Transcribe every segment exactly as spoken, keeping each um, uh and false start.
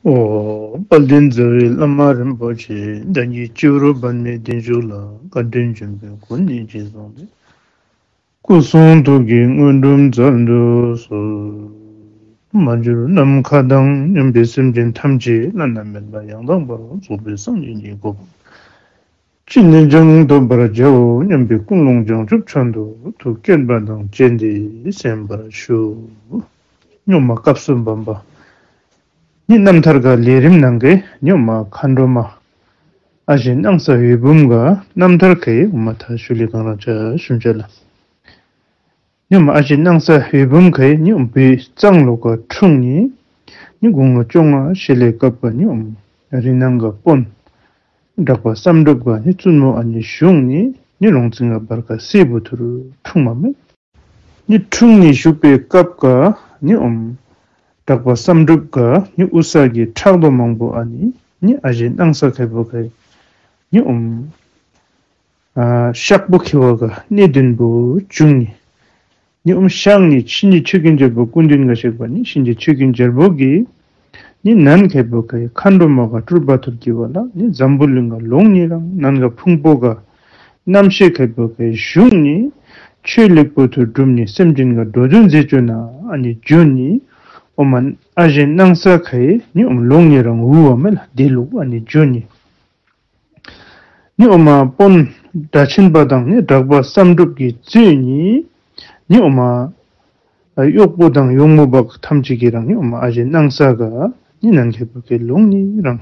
ཨོ། དཔལ་ལྡན་རྩ་བའི་བླ་མ་རིན་པོ་ཆེ། བདག་གི་སྤྱི་བོར་པདྨའི་གདན་བཞུགས་ལ། བཀའ་དྲིན་ཆེན་པོས་གོ་གནས་ཅན་བཟུང་སྟེ། སྐུ་གསུང་ཐུགས་ཀྱི་དངོས་གྲུབ་སྩལ་དུ་གསོལ། མ་གྱུར་ནམ་མཁའ་དང་མཉམ་པའི་སེམས་ཅན་ཐམས་ཅད་བླ་ན་མེད་པ་ཡང་དག་པར་རྫོགས་པའི་སངས་རྒྱས་ཀྱི་གོ་འཕང་ཅི་ནས་ཀྱང་ཐོབ་པར་བྱའོ་སྙམ་པའི་ཀུན་སློང་བྱང་ཆུབ་མཆོག་ཏུ་ཐུགས་བསྐྱེད་པ་དང་བཅས་ཏེ་གསན་པར་ཞུ། རྙིང་མ་སྐབས་སུ་བབ་པ། ནི་རྣམ་ཐར་ག་ལས་རིམ་ནང་གི་རྙིང་མ་མཁའ་འགྲོ་མ་ཨ་ཞེ་སྣང་ས་འོད་འབུམ་ག་རྣམ་ཐར་གི་འོ་མ་ད་ཞུ་ལེ་གང་རང་ཅ་ཞུ་ཅ་ལགས། རྙིང་མ་ཨ་ཞེ་སྣང་ས་འོད་འབུམ་ག་ནི་འོ་བོད་གཙང་ལོ་ག་འཁྲུངས་ནི། ནི་དགུང་ལོ་བཅོ་ལྔ་བཞེས་ལེ་སྐབས་ག་ནི་འོ་རི་ནང་ག་དཔོན་གྲགས་པ་བསམ་གྲུབ་ག་ནི་བཙུན་མོ་ཨ་ནི་བཞུགས་ནི། ནི་རོང་ཙིང་ག་བར་ག་སྲས་བུ་ཐུར་འཁྲུངས་མ་མེ། ནི་འཁྲུངས་ནི་བཞུགས་པའི་སྐབས་ག་ནི་འོ་གྲགས་པ་བསམ་གྲུབ་ག་ནི་དབུ་ས་གི་ཕྲག་དོག་མང་པོ་ཨ་ནི་ནི་ཨ་ཞེ་སྣང་ས་ཁེ་པོ་ག་ནི་འོ་ཨ་ཤག་པོ་ཁེ་བ་ག་གནད་དོན་པོ་བྱུང་ནི། ནི་འོ་ཤག་ནི་ཕྱིན་ཅི་ཆོས་ཀུན་རྒྱལ་པོ་སྐུ་མདུན་ག་གཤེགས་པ་ནི་ཕྱིན་ཅི་ཆོས་ཀུན་རྒྱལ་པོ་གི་ནི་ནན་ཁེ་པོ་ག་མཁའ་འགྲོ་མ་ག་སྤྲུལ་པ་ཐུར་གི་བ་ལ་ནི་འཛམ་བུ་གླིང་ག་ལོང་ནི་རང་ནན་ག་ཕུང་པོ་ག་རྣམ་ཤེས་ཁེ་པོ་ག་བཞུགས་ནི། ཆོས་ལེགས་པོ་ཐུར་སྒྲུབ་ནི་སེམས་ཅན་ག་འགྲོ་དོན་མཛད་བཅུག་ན་ཨ་ནི་བྱོན་ནི། འོ་མ་ཨ་ཞེ་སྣང་ས་ག་ནི་འོ་ལོང་ནི་རང་འུ་བ་མེ་ལ་དེ་ལུ་ཨ་ནི་བྱོན་ནི། ནི་འོ་མ་དཔོན་སྒྲ་ཆེན་པ་དང་ནི་གྲགས་པ་བསམ་གྲུབ་ཀྱི་གཙོས་ནི། ནི་འོ་མ་གཡོག་པོ་དང་གཡོག་མོ་བག་ཐམས་ཅད་ཀྱི་རང་ནི་འོ་མ་ཨ་ཞེ་སྣང་ས་ག་ནི་ནན་ཁེ་པོ་ག་ལོང་ནི་རང་།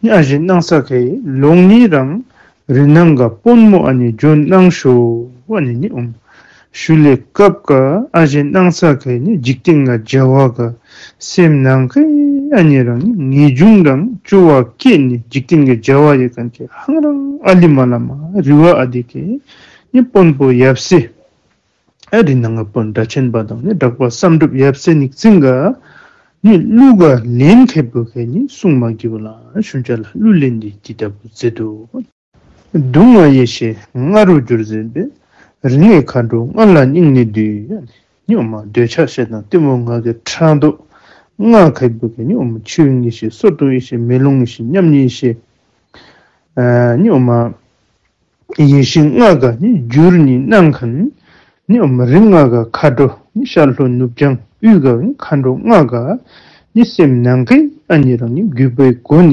ནི་ཨ་ཞེ་སྣང་ས་ག་ལོང་ནི་རང་། རི་ནང་ག་དཔོན་མོ་ཨ་ནི་བྱོན་གནང་ཤོ་ཨ་ནི་ནི་འོ་མ་ཞུ་ལེ་སྐབས་ག་ཨ་ཞེ་སྣང་ས་ག་ནི་འཇིག་རྟེན་ག་བྱ་བ་ག་སེམས་ནང་གི་ཨ་ནི་རང་ནི་ངེས་འབྱུང་རང་སྐྱོ་བ་སྐྱེས་ནི་འཇིག་རྟེན་ག་བྱ་བ་ཡི་གང་ཅི་ཧང་རང་ཨ་ལི་མ་ལ་མ་རི་བ་ཨ་དི་ག་ནི་དཔོན་པོ་ཡབ་སྲས་ཨ་རི་ནང་ག་དཔོན་སྒྲ་ཆེན་པ་དང་ནི་གྲགས་པ་བསམ་གྲུབ་ཡབ་སྲས་ནི་ཚིང་ག་ནི་གླུ་ག་ལེན་ཁེ་པོ་ག་ནི་གསུང་མ་གི་བ་ལ་ཞུ་ཅ་ལགས། གླུ་ལེན་འདི་འདི་ལྟ་བུ་མཛད་དོ། སྡུག་བསྔལ་ཡེ་ཤེས་ལྔ་རུ་འགྱུར་ཟིན་པའི། རིགས་ལྔའི་མཁའ་འགྲོ་ལྔ་ལ་སྙིང་ནས་འདུད། ནི་འོ་མ་འདོད་ཆགས་ཞེ་སྡང་གཏི་མུག་ང་རྒྱལ་ཕྲག་དོག་ལྔ་ཁེ་པོ་ག་ནི་འོ་མ་ཆོས་དབྱིངས་ཡེ་ཤེས་སོར་གདོང་ཡེ་ཤེས་མེ་ལོང་ཡེ་ཤེས་མཉམ་ཉིད་ཡེ་ཤེས། ཨ་ནི་འོ་མ་ཡེ་ཤེས་ལྔ་ག་ནི་འགྱུར་ནི་སྣང་མཁན། ནི་འོ་མ་རིགས་ལྔ་ག་མཁའ་འགྲོ་ནི་ཤར་ལྷོ་ནུབ་བྱང་དབུས་ག་ནི་མཁའ་འགྲོ་ལྔ་ག་ནི་སེམས་ནང་གི་ཨ་ནི་རང་ནི་གུས་པའི་སྒོ་ནས་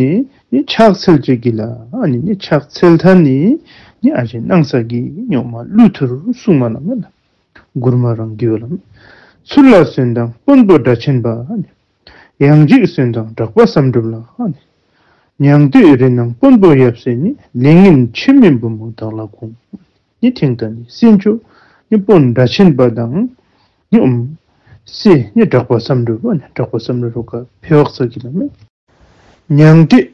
ནི་ཕྱག་འཚལ་ཅིག་གི་ལ་ཨ་ནི་ནི་ཕྱག་འཚལ་ཐ་ནི་ནི་ཨ་ཞེ་སྣང་ས་ག་ནི་འོ་མ་གླུ་ཐུར་གསུང་མ་ལ་མེ་ལ། མགུར་མ་རང་གི་བ་ལ་མེ། ཚུར་ལ་གསོན་དང་དཔོན་པོ་སྒྲ་ཆེན་པ་ཨ་ནི། ཡང་ཅིག་གསོན་དང་གྲགས་པ་བསམ་གྲུབ་ལ་ཨ་ནི། མྱང་སྟོད་རི་ནང་དཔོན་པོ་ཡབ་སྲས་ནི། ལས་ངན་ཆོས་མིན་བུ་མོ་བདག་ལ་དགོངས། ནི་ཐེངས་ད་ནི་སྲིན་ཆོ་ནི་དཔོན་སྒྲ་ཆེན་པ་དང་ནི་འོ་མ་སྲས་ནི་གྲགས་པ་བསམ་གྲུབ་ཨ་ནི་གྲགས་པ་བསམ་གྲུབ་རོ་ག་ཕེ་བག་ས་གི་ལ་མེ། མྱང་སྟོད་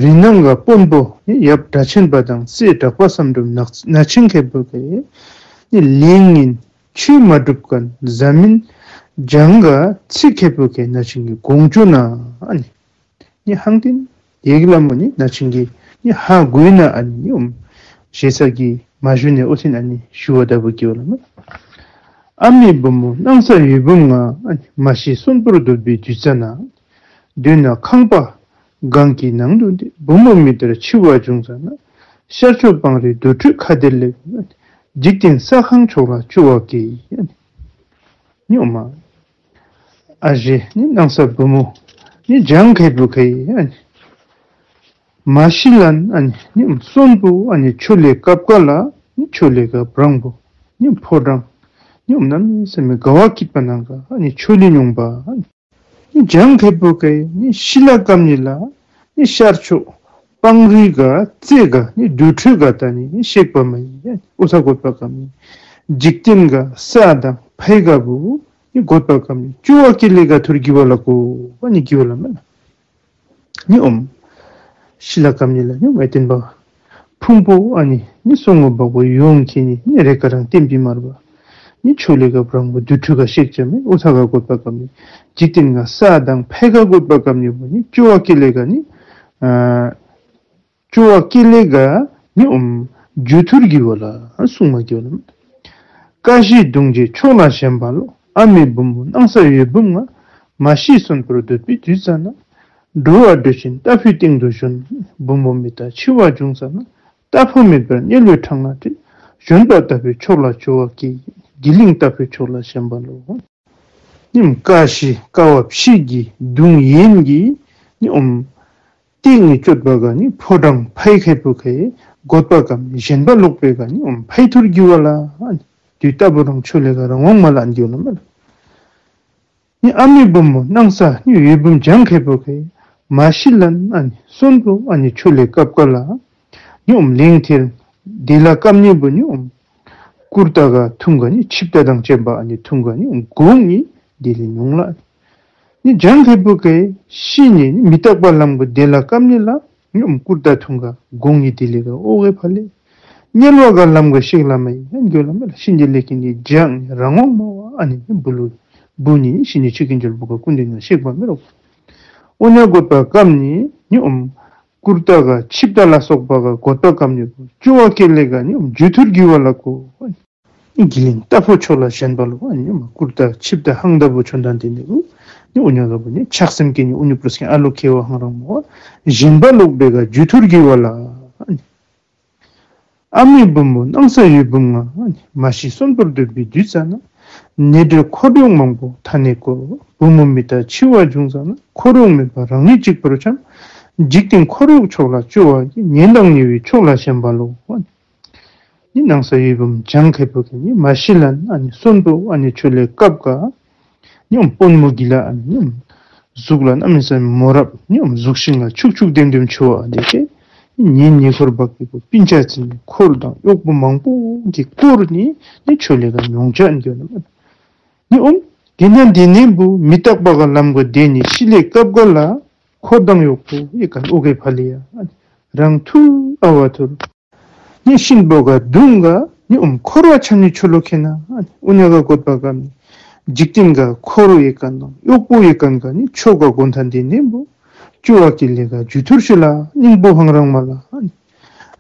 རི་ནང་ག་དཔོན་པོ་ནི་ཡབ་སྒྲ་ཆེན་པ་དང་སྲས་གྲགས་པ་བསམ་གྲུབ་ནག་ན་ཆེན་ཁེ་པོ་ག་ནི་ལས་ངན་ཆོས་མ་སྒྲུབ་མཁན་བཟའ་མིན་སྦྱང་ག་ཚིག་ཁེ་པོ་ག་ན་ཆེན་གྱི་དགོངས་བཅོ་ན་ཨ་ནི། ནི་ཧང་ཏིན་ཡེ་གི་ལ་མོ་ནི་ན་ཆེན་གྱི་ནི་ཧ་གོ་ན་ཨ་ནི་ནི་འོ་མ་ཞེ་ས་གི་མ་ཞུ་ནས་ཨོ་ཐིན་ཨ་ནི་ཞུ་བ་ལྟ་བུ་གི་བ་ལ་མེ། ཨ་མའི་བུ་མོ་སྣང་ས་འོད་འབུམ་ང་ཨ་ནི་མ་ཤི་གསོན་པོར་སྡོད་པའི་དུས་ཙ་ན། མདུན་ན་ཁང་པ་སྒང་གི་ནང་དུ་འདི་བུ་མོ་མི་དར་འཆི་བ་བྱུང་ཙ་ན། ཤར་ཕྱོགས་སྤང་རི་དུར་ཁྲོད་ཁ་བདེར་སླེབས། འཇིག་རྟེན་ས་ཁང་ཕྱོགས་ལ་སྐྱོ་བ་སྐྱེས། ནི་འོ་མ་ཨ་ཞེ་ནི་སྣང་ས་བུ་མོ་ནི་སྦྱང་ཁེ་པོ་ག་ཨ་ནི་མ་ཤི་ལན་ཨ་ནི་ནི་གསོན་པོ་ཨ་ནི་ཆོས་ལས་སྐབས་ཀ་ལ་ནི་ཆོས་ལས་སྐབས་རང་པོ་ནི་ཕོ་བྲང་ནི་འོ་མ་གནམ་མེད་ས་མེད་དགའ་བ་སྐྱིད་པ་ནང་ག་ཨ་ནི་ཆོས་ལས་མྱོང་པ་ཨ་ནི། ནི་སྦྱང་ཁེ་པོ་ག་ནི་ཤི་ལ་སྐབས་ནི་ལ་ནི་ཤར་ཕྱོགས་སྤང་རི་ག་རྩེ་ག་ནི་དུར་ཁྲོད་ག་ད་ནི་ནི་གཤེགས་པ་མ་ཡིན། ཨོ་ཐ་བཀོད་པ་སྐབས་ནི་འཇིག་རྟེན་ག་ས་དང་ཕའི་ག་བུ་ནི་བཀོད་པ་སྐབས་ནི་སྐྱོ་བ་སྐྱེ་ལེ་ག་ཐུར་གི་བ་ལ་གོ་བ་ནི་གི་བ་ལ་མེ་ལ། ནི་འོ་མ་ཤི་ལ་སྐབས་ནི་ལ་ནི་མ་བསྟན་པ་ཕུང་པོ་ཨ་ནི་ནི་སོ་ངོ་བག་པོ་ཡོང་ཁེ་ནི་ནི་རེ་ཀ་རང་བསྟན་པའི་མར་བ་ནི་ཆོས་ལས་སྐབས་རང་པོ་དུར་ཁྲོད་ག་གཤེགས་ཅ་མེ། ཨོ་ཐ་ག་བཀོད་པ་སྐབས་ནི་འཇིག་རྟེན་ག་ས་དང་ཕའི་ག་བཀོད་པ་སྐབས་ནི་བུ་ནི་སྐྱོ་བ་སྐྱེ་ལེ་ག་ནི་ཨ་སྐྱོ་བ་སྐྱེ་ལེ་ག་ནི་འོ་མ་རྒྱུ་ཐུར་གི་བ་ལ་གསུང་མ་གི་བ་ལ་མེ། ཀ་བཞི་གདུང་བརྒྱད་ཕྱོགས་ལ་བཞེངས་པ་ལོ། ཨ་མའི་བུ་མོ་སྣང་ས་འོད་འབུམ་ང་། མ་ཤི་གསོན་པོར་སྡོད་པའི་དུས་ཙ་ན། འགྲོ་བ་འདྲེན་ཅིང་ལྟ་ཕོའི་སྟེང་དུ་བཞོན། བུ་མོ་མི་རྟག་འཆི་བ་བྱུང་ཙ་ན། ལྟ་ཕོ་མེད་པར་དམྱལ་བའི་འཕྲང་ན་བྲོས། བཞོན་པ་ལྟ་བུའི་ཕྱོགས་ལ་སྐྱོ་བ་སྐྱེས། གྱི་ལིང་ལྟ་བུའི་ཕྱོགས་ལ་ཞེན་པ་ལོ། ནི་ཀ་ཤི་ཀ་བ་ཕྱི་གི་གདུང་ཡིན་གྱི་ནི་ཨོམ་ཏིང་ངེ་སྤྱོད་པ་ག་ནི་ཕོ་བྲང་ཕའི་ཁེ་པོ་ཁེ་གོད་པ་གམ་ཞེན་པ་ལོག་པའི་ག་ནི་ཨོམ་ཕའི་ཐུར་གི་བ་ལ་ཨ་ནི་དུས་ལྟ་བུ་རང་ཆོས་ལས་ག་རང་འོང་མ་ལ་ཨ་ནི་གི་བ་ལ་མ་ལ། ནི་ཨ་མའི་བུ་མོ་སྣང་ས་ནི་འོད་འབུམ་ལྗང་ཁེ་པོ་ཁེ་མ་ཤི་ལན་ཨ་ནི་གསོན་པོ་ཨ་ནི་ཆོས་ལས་སྐབས་ག་ལ་ནི་ཨོམ་ལིང་ཐེར་དེ་ལ་སྐམ་ནི་བུ་ནི་ཨོམ་ཀུར་ཏ་ག་ཐུང་ག་ནི་ཆིབས་ཏ་དང་བཅས་པ་ཨ་ནི་ཐུང་ག་ནི་ཨོམ་གོང་ནི་དེ་ལས་ཉུང་ལ། ནི་ལྗང་ཁེ་པོ་ཁེ་ཤི་ནི་ནི་མི་རྟག་པ་ལམ་གོ་དེ་ལ་སྐམ་ནི་ལ་ནི་ཨོམ་ཀུར་ཏ་ཐུང་ག་གོང་ནི་དེ་ལས་ག་ཨོ་གེ་ཕ་ལེ། དམྱལ་བ་ག་ལམ་ག་ཤིག་ལ་མ་ཡིན་གྱོ་ལ་མ་ལ་ཤི་ནི་ལས་ཀྱི་ནི་ལྗང་ནི་རང་འོང་མ་བ་ཨ་ནི་བུ་ལུ་བུ་ནི་ཤི་ནི་ཆུ་ཀིན་འཇོལ་བུ་ག་ཀུན་ཏེ་ན་ཤེག་པ་མི་རོ། ཨོ་ཉ་གོད་པ་སྐམ་ནི་ནི་ཨོམ་ཀུར་ཏ་ག་ཆིབས་ཏ་ལ་སོགས་པ་ག་གོད་པ་སྐམ་ནི་བུ་སྐྱོ་བ་སྐྱེ་ལེ་ག་ནི་ཨོམ་རྒྱུ་ཐུར་གི་བ་ལ་གོ། གྱི་ལིང་ལྟ་ཕོ་ཕྱོགས་ལ་ཞེན་པ་ལོ། ཨ་ནི་མ་ཀུར་ཏ་ཆིབས་ཏ་ཧང་ད་བུ་ཆོན་ཏན་ཏེ་ནི་བུ་ནི་ཨོ་ཉ་ག་བུ་ནི་ཆགས་སེམས་ཀྱི་ནི་ཨུ་ཉུ་པྲོས་ཀྱི་ཨ་ལོ་ཁེ་བ་ཧང་རང་མོ་ཞེན་པ་ལོག་པའི་ག་རྒྱུ་ཐུར་གི་བ་ལ། ཨ་ནི་ཨ་མའི་བུ་མོ་སྣང་ས་འོད་འབུམ་ང་། མ་ཤི་གསོན་པོར་སྡོད་པའི་དུས་ཙ་ན། ནད་འདྲེ་འཁོར་གཡོག་མང་པོ་མཐའ་ནས་བསྐོར། བུ་མོ་མི་རྟག་འཆི་བ་བྱུང་ཙ་ན། འཁོར་གཡོག་མེད་པར་རང་ཉིད་གཅིག་པུར་འཁྱམས། འཇིག་རྟེན་འཁོར་གཡོག་ཕྱོགས་ལ་སྐྱོ་བ་སྐྱེས། ངན་དང་ཉེ་བའི་ཕྱོགས་ལ་ཞེན་པ་ལོ། ནི་སྣང་ས་འོད་འབུམ་ལྗང་ཁེ་པོ་ཁེ་ནི་མ་ཤི་ལན་ཨ་ནི་གསོན་པོ་ཨ་ནི་ཆོས་ལས་སྐབས་ག་ནི་ཨོམ་དཔོན་མོ་གི་ལ་ཨ་ནི་ཨོམ་གཟུགས་ལ་གནམ་མེད་ས་མེད་མོ་རབ་ནི་ཨོམ་གཟུགས་ཤིང་ལ་ཕྱུག་ཕྱུག་ལྡེམ་ལྡེམ་ཆོ་བ་ཨ་དེ་ཁེ་ཉིན་ཉེ་འཁོར་བག་གི་པོ་སྤུན་ཆ་ཚིམ་ནི་འཁོར་དང་གཡོག་པོ་མང་པོ་གི་བསྐོར་ནི་ནི་ཆོས་ལས་ག་མྱོང་ཆ་ཨ་ནི་གྱོ་ན་མ་ནི་ཨོམ་དེ་ན་དེ་ནས་བུ་མི་རྟག་པ་ག་ལམ་གོ་དེ་ནི་ཤི་ལས་སྐབས་ག་ལ་འཁོར་དང་གཡོག་པོ་ཡི་ག་ཨོ་གེ་ཕ་ལི་ཡ་ཨ་ནི་རང་ཐུར་ཨ་བ་ཐུར། ནི་གཤིན་པོ་ག་གདུང་ག་ནི་ཨོམ་འཁོར་བ་འཁྱམས་ནི་ཆོ་ལོ་ཁེ་ན། ཨ་ནི་ཨུ་ཉ་ག་གོད་པ་སྐམ་ནི་འཇིག་རྟེན་ག་འཁོར་ཡི་ག་ནང་གཡོག་པོ་ཡི་ག་ག་ནི་ཆོ་ག་གོན་ཐ་དེ་ནས་བུ་སྐྱོ་བ་སྐྱེ་ལེ་ག་རྒྱུ་ཐུར་ཤི་ལ་སྙིང་པོ་ཧང་རང་མ་ལ། ཨ་ནི་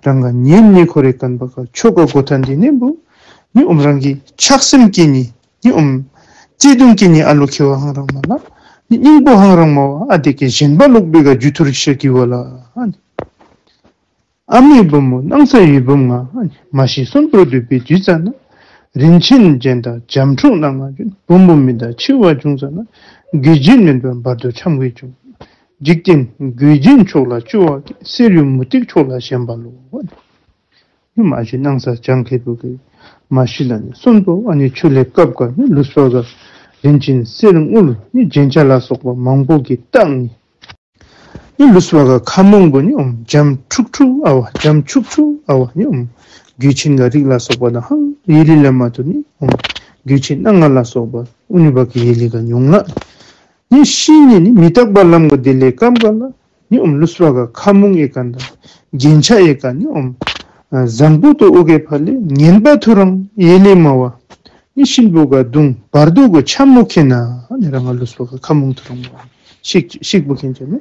རང་ག་ཉིན་ཉེ་འཁོར་ཡི་ག་བ་ག་ཆོ་ག་གོ་ཐ་དེ་ནས་བུ་ནི་ཨོམ་རང་གི་ཆགས་སེམས་སྐྱེ་ནི་ནི་ཨོམ་བརྩེ་གདུང་སྐྱེ་ནི་ཨ་ལོ་ཁེ་བ་ཧང་རང་མ་ལ། ནི་སྙིང་པོ་ཧང་རང་མ་བ་ཨ་དེ་ཁེ་ཞེན་པ་ལོག་པའི་ག་རྒྱུ་ཐུར་ཤི་གི་བ་ལ། ཨ་ནི་ཨ་མའི་བུ་མོ་སྣང་ས་འོད་འབུམ་ང་། མ་ཤི་གསོན་པོར་སྡོད་པའི་དུས་ཙ་ན། རིན་ཆེན་རྒྱན་དང་འཇམ་ཕྲུག་རྣམས་ང་བྱོན། བུ་མོ་མི་རྟག་འཆི་བ་བྱུང་ཙ་ན། མགོ་ཅན་མེད་པར་བར་དོ་འཁྱམས་དགོས་བྱུང་། འཇིག་རྟེན་མགོ་ཅན་ཕྱོགས་ལ་སྐྱོ་བ་སྐྱེས། གསེར་གཡུ་མུ་ཏིག་ཕྱོགས་ལ་ཞེན་པ་ལོ། ནི་མ་ཤི་སྣང་ས་ལྗང་ཁེ་པོ་ཁེ་མ་ཤི་ལ་ནི་གསོན་པོ་ཨ་ནི་ཆོས་ལས་སྐབས་ག་ནི་ལུས་པ་ག་རིན་ཆེན་གསེར་དངུལ་ནི་རྒྱན་ཆ་ལ་སོགས་པ་མང་པོ་གི་བཏགས་ནི། ནི་ལུས་པ་ག་ཁ་མོང་པོ་ནི་ཨོམ་འཇམ་ཕྲུག་ཕྲུག་ཨ་བ་འཇམ་ཕྱུག་ཕྱུག་ཨ་བ་ནི་ཨོམ་གོས་ཆེན་ག་རིགས་ལ་སོགས་པ་དང་ཧང་ཡེ་ལི་ལ་མ་ཏོ་ནི་ཨོམ་གོས་ཆེན་སྣ་ལྔ་ལ་སོགས་པ་ཨུ་ནི་བ་གི་ཡེ་ལི་ག་ཉུང་ལ། ནི་ཤི་ནི་ནི་མི་རྟག་པ་ལམ་ག་དེ་ལས་སྐབས་ག་ལ་ནི་ཨོམ་ལུས་པ་ག་ཁ་མོང་ཡེ་ག་དང་རྒྱན་ཆ་ཡེ་ག་ནི་ཨོམ་བཟང་པོ་ཏོ་ཨོ་གེ་ཕ་ལེ་ངན་པ་ཐུ་རང་ཡེ་ལི་མ་བ། ནི་གཤིན་པོ་ག་གདུང་བར་དོ་གོ་འཁྱམ་མོ་ཁེ་ན་ནི་རང་ང་ལུས་པ་ག་ཁ་མོང་ཐུ་རང་མ་བ་ཤིག་ཤིག་པོ་ཁེན་ཅ་མེ།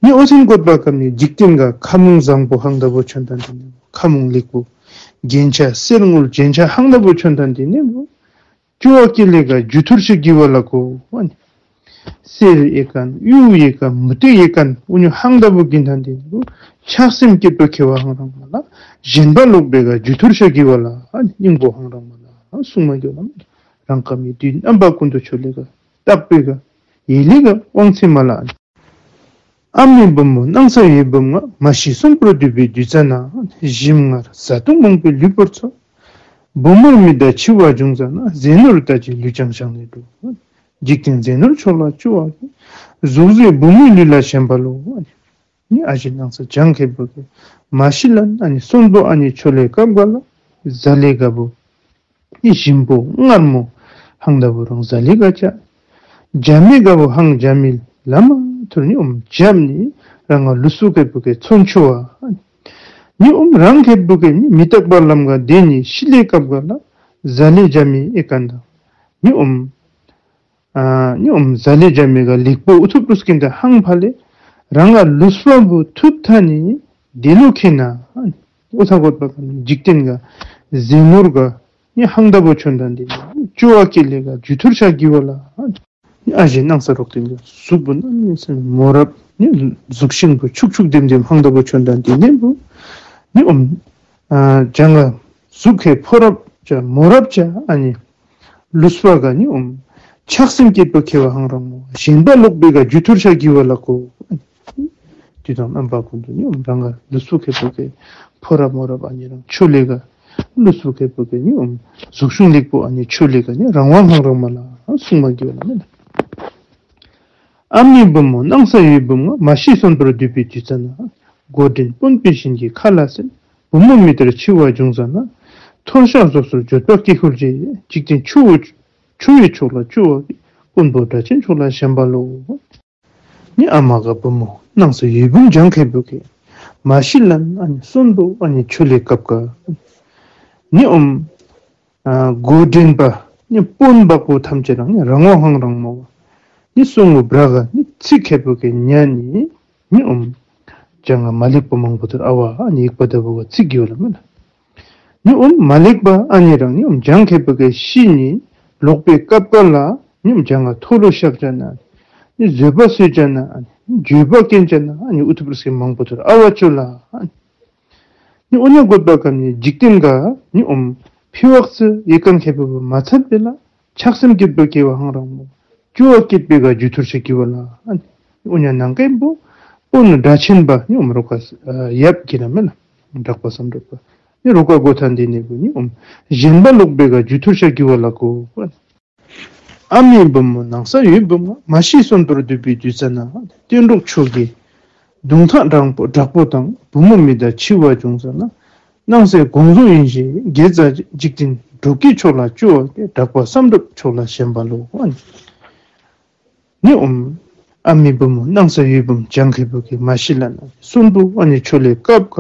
ནི་ཨོ་ཐེན་གོད་པ་སྐམ་ནི་འཇིག་རྟེན་ག་ཁ་མོང་བཟང་པོ་ཧང་ད་པོ་ཆོན་ཐ་དེ་ནི་ཁ་མོང་ལེགས་པོ་རྒྱན་ཆ་གསེར་དངུལ་རྒྱན་ཆ་ཧང་ད་པོ་ཆོན་ཐ་དེ་ནི་བུ་སྐྱོ་བ་སྐྱེ་ལེ་ག་རྒྱུ་ཐུར་ཤི་གི་བ་ལ་གོ་ཨ་ནི། གསེར་ཡེ་ག་གཡུ་ཡེ་ག་མུ་ཏིག་ཡེ་ག་ཨུ་ཉུ་ཧང་ད་པོ་གིན་ཐ་དེ་ནི་བུ་ཆགས་སེམས་སྐྱེ་ཏོ་ཁེ་བ་ཧང་རང་མ་ལ། ཞེན་པ་ལོག་པའི་ག་རྒྱུ་ཐུར་ཤི་གི་བ་ལ་ཨ་ནི་སྙིང་པོ་ཧང་རང་མ་ལ་གསུང་མ་གྱོ་ལ་མ་རང་ཀ་མི་དུས་རྣམ་པ་ཀུན་ཏུ་ཆོས་ལས་ག་རྟག་པའི་ག་ཡེ་ལི་ག་དབང་ཚད་མ་ལ་ཨ་ནི། ཨ་མའི་བུ་མོ་སྣང་ས་འོད་འབུམ་ང་། མ་ཤི་གསོན་པོར་སྡོད་པའི་དུས་ཙ་ན། ཞིམ་མངར་བཟའ་བཏུང་མང་པོས་ལུས་པོ་འཚོ། བུ་མོར་མི་རྟག་འཆི་བ་བྱུང་ཙ་ན། ཟས་ནོར་ལྟ་ཅི་ལུས་ཀྱང་བྱང་ནས་འགྲོ། འཇིག་རྟེན་ཟས་ནོར་ཕྱོགས་ལ་སྐྱོ་བ་སྐྱེས། གཟུགས་མཛེས་བུ་མོའི་ལུས་ལ་ཞེན་པ་ལོ། ནི་ཨ་ཞེ་སྣང་ས་ལྗང་ཁེ་པོ་ཁེ་མ་ཤི་ལ་ཨ་ནི་གསོན་པོ་ཨ་ནི་ཆོས་ལས་སྐབས་ག་ལ་ཟ་ལེ་ག་བུ་ནི་ཞིམ་པོ་མངར་མོ་ཧང་ད་བུ་རང་ཟ་ལེ་ག་ཅ། རྒྱ་མི་ག་བུ་ཧང་རྒྱ་མི་ལ་མ་ཐུར་ནི་ཨོམ་རྒྱབ་ནི་རང་ང་ལུས་སུ་ཁེ་པོ་ཁེ་ཚོན་ཆོ་བ། ནི་ཨོམ་རང་ཁེ་པོ་ཁེ་ནི་མི་རྟག་པ་ལམ་ག་དེ་ནི་ཤི་ལེ་སྐབས་ག་ལ་ཟ་ལེ་རྒྱ་མི་ཨེ་ཀ་ད། ནི་ཨོམ་ཨ་ནི་ཨོམ་ཟ་ལེ་རྒྱ་མི་ག་ལེགས་པོ་ཨུ་ཐུ་པུ་རུ་སྐིན་ད་ཧང་ཕ་ལེ་རང་ང་ལུས་པ་བུ་ཐུབ་ཐ་ནི་དེ་ལུ་ཁེ་ན། ཨོ་ཐ་གོད་པ་ག་འཇིག་རྟེན་ག་ཟས་ནོར་ག་ནི་ཧང་ད་བུ་ཆོན་ཐ་དེ་ནི་སྐྱོ་བ་སྐྱེ་ལེ་ག་རྒྱུ་ཐུར་ཤ་གི་བ་ལ། ཨ་ཞེ་སྣང་ས་རོག་ཏིང་གི་གཟུགས་པོ་ནང་ནི་སེམས་མོ་རབ་ནི་གཟུགས་ཤིང་པོ་ཕྱུག་ཕྱུག་ལྡེམ་ལྡེམ་ཧང་ད་པོ་ཆོན་དང་དེ་ནས་བུ་ནི་ཨོམ་ཨ་ཇང་ག་གཟུགས་ཁའི་ཕོ་རབ་ཅ་མོ་རབ་ཅ་ཨ་ནི་ལུས་པ་ག་ནི་ཨོམ་ཆགས་སེམས་བསྐྱེད་པ་ཁེ་བ་ཧང་རང་མོ་ཞེན་པ་ལོག་པའི་ག་རྒྱུ་ཐུར་ཤ་གི་བ་ལ་ཀོ། དུས་དང་རྣམ་པ་ཀུན་ཏུ་ནི་ཨོམ་རང་ག་ལུས་པོ་ཁེ་པོ་ཀེ་ཕོ་རབ་མོ་རབ་ཨ་ནི་རང་ཆོ་ལེ་ག་ལུས་པོ་ཁེ་པོ་ཀེ་ནི་ཨོམ་གཟུགས་ཤིང་ལེགས་པོ་ཨ་ནི་ཆོ་ལེ་ག་ནི་རང་དབང་ཧང་རང་མ་ལ་སྲུང་མ་གི་བ་ལ་མེན་ན། ཨ་མའི་བུ་མོ་སྣང་ས་འོད་འབུམ་ལྔ། མ་ཤི་གསོན་པོར་འདུས་པའི་དུས་ཙ་ན། མགོ་འདྲེན་དཔོན་པོའི་བཞིན་གྱི་ཁ་ལ་གསོན། བུ་མོ་མི་ལྟར་འཆི་བ་བྱུང་ཙ་ན། མཐོལ་བཤགས་ཟོག་སོར་འགྱོད་པ་སྐྱེ་ཁུལ་གྱི། འཇིག་རྟེན་ཆུ་བོ་ཆུ་བོའི་ཕྱོགས་ལ་སྐྱོ་བ་གི། དཀོན་པོ་སྒྲ་ཆེན་ཕྱོགས་ལ་ཞེན་པ་ལོ། ནི་ཨ་མ་ག་བུ་མོ་སྣང་ས་འོད་འབུམ་ལྗང་ཁེ་པོ་ཀེ་མ་ཤི་ལན་ཨ་ནི་གསོན་པོ་ཨ་ནི་ཆོ་ལེ་སྐབས་ཀ་ནི་ཨོམ་ཨ་མགོ་འདྲེན་པ་ནི་དཔོན་པོ་ཐམས་ཅད་རང་ནི་རང་དབང་ཧང་རང་མོ་བ། ནི་སོང་ངོ་བྲག་ག་ནི་ཚིག་ཁེ་པོ་ཀེ་ཉ་ནི་ནི་ཨོམ་ཇང་ག་མ་ལེགས་པོ་མང་པོ་ཐུར་ཨ་བ་ཨ་ནི་ཡིག་པ་ད་བུ་ག་ཚིག་གི་བ་ལ་མེན་ན། ནི་ཨོམ་མ་ལེགས་པ་ཨ་ནི་རང་ནི་ཨོམ་ཇང་ཁེ་པོ་ཀེ་ཤི་ནི་ལོག་པའི་སྐབས་ཀ་ལ་ནི་ཨོམ་ཇང་ག་མཐོལ་ལོ་བཤགས་ཅ་ན་ནི་བཟོད་པ་གསོལ་ཅ་ན་ཨ་ནི་འགྱོད་པ་སྐྱེན་ཅ་ན་ཨ་ནི་ཨུ་ཐུ་པྲ་སི་མང་པོ་ཐུར་ཨ་བ་ཅོ་ལ་ཨ་ནི། ནི་ཨོ་ཉ་གོད་པ་ཀམ་ནི་འཇིག་རྟེན་ག་ནི་ཨོམ་ཕི་བག་སི་ཡེ་ཀན་ཁེ་པོ་བུ་མ་ཚད་པེ་ལ་ཆགས་སེམས་སྐྱིད་པ་སྐྱེ་བ་ཧང་རང་མོ། སྐྱོ་བ་སྐྱིད་པའི་ག་རྒྱུ་ཐུར་ཤ་གི་བ་ལ་ཨ་ནི། ཨོ་ཉ་ནང་ཀེ་བུ་དཔོན་སྒྲ་ཆེན་པ་ནི་ཨོམ་རོ་ཀ་ཡབ་གི་ན་མེན་ན་གྲགས་པ་བསམ་གྲུབ་པ་ནི་རོ་ཀ་གོ་ཐང་དེ་ནས་བུ་ནི་ཨོམ་ཞེན་པ་ལོག་པའི་ག་རྒྱུ་ཐུར་ཤ་གི་བ་ལ་ཀོ། ཨ་མའི་བུ་མོ་སྣང་ས་འོད་འབུམ་ལྔ། མ་ཤི་གསོན་པོར་འདུས་པའི་དུས་ཙ་ན། གཏན་གྲོགས་ཁྱོད་ཀྱི་གདུང་ཐག་དྲང་པོ་དྲག་པོ་དང་། བུ་མོ་མི་ལྟར་འཆི་བ་བྱུང་ཙ་ན། སྣང་སའི་དགོངས་རྫོགས་ཡིན་ཞེས་དགེ་རྩ་འཇིག་རྟེན་འགྲོ་ཀུན་ཕྱོགས་ལ་སྐྱོ་བ་སྐྱེ། གྲགས་པ་བསམ་གྲུབ་ཕྱོགས་ལ་ཞེན་པ་ལོ། ནི་ཨོམ་ཨ་མའི་བུ་མོ་སྣང་ས་འོད་འབུམ་ལྗང་ཁེ་པོ་ཀེ་མ་ཤི་ལན་གསོན་པོ་ཨ་ནི་ཆོ་ལེ་སྐབས་ཀ་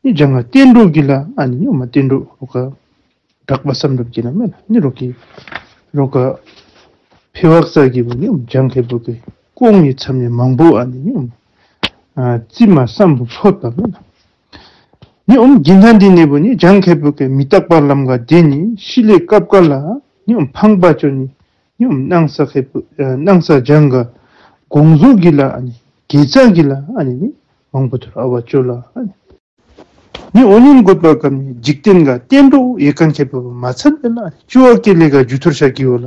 ནི་ཇང་ག་གཏན་གྲོགས་ཀི་ལ་ཨ་ནི་ནི་ཨོམ་གཏན་གྲོགས་རོ་ཀ་གྲགས་པ་བསམ་གྲུབ་ཀྱི་ན་མེན་ན་ནི་རོ་ཀི་རོ་ཀ་ཕི་བག་ས་གི་བུ་ནི་ཨོམ་ལྗང་ཁེ་པོ་ཀེ་ཀོང་ངི་མཚམས་ནི་མང་པོ་ཨ་ནི་ནི་ཨོམ་ཨ་རྩིབ་མ་སམ་བུ་ཕོད་པ་མེན་ན། ནི་ཨོམ་གི་ན་འདི་ནི་བུ་ནི་ལྗང་ཁེ་པོ་ཀེ་མི་རྟག་པ་ལམ་ག་དེ་ནི་ཤི་ལེ་སྐབས་ཀ་ལ་ནི་ཨོམ་ཕང་པ་ཅོ་ནི་ནི་ཨོམ་སྣང་ས་ཁེ་པོ་ཨ་སྣང་ས་ལྗང་ག་དགོངས་རྫོགས་ཀི་ལ་ཨ་ནི་དགེ་རྩ་ཀི་ལ་ཨ་ནི་ནི་མང་པོ་ཐུར་ཨ་བ་ཅོ་ལ་ཨ་ནི། ནི་ཨོ་ཉིན་གོད་པ་ཀམ་ནི་འཇིག་རྟེན་ག་གཏན་གྲོགས་ཡེ་ཀན་ཁེ་པོ་བུ་མ་ཚད་པེ་ལ་སྐྱོ་བ་སྐྱེ་ལེ་ག་རྒྱུ་ཐུར་ཤ་གི་བ་ལ།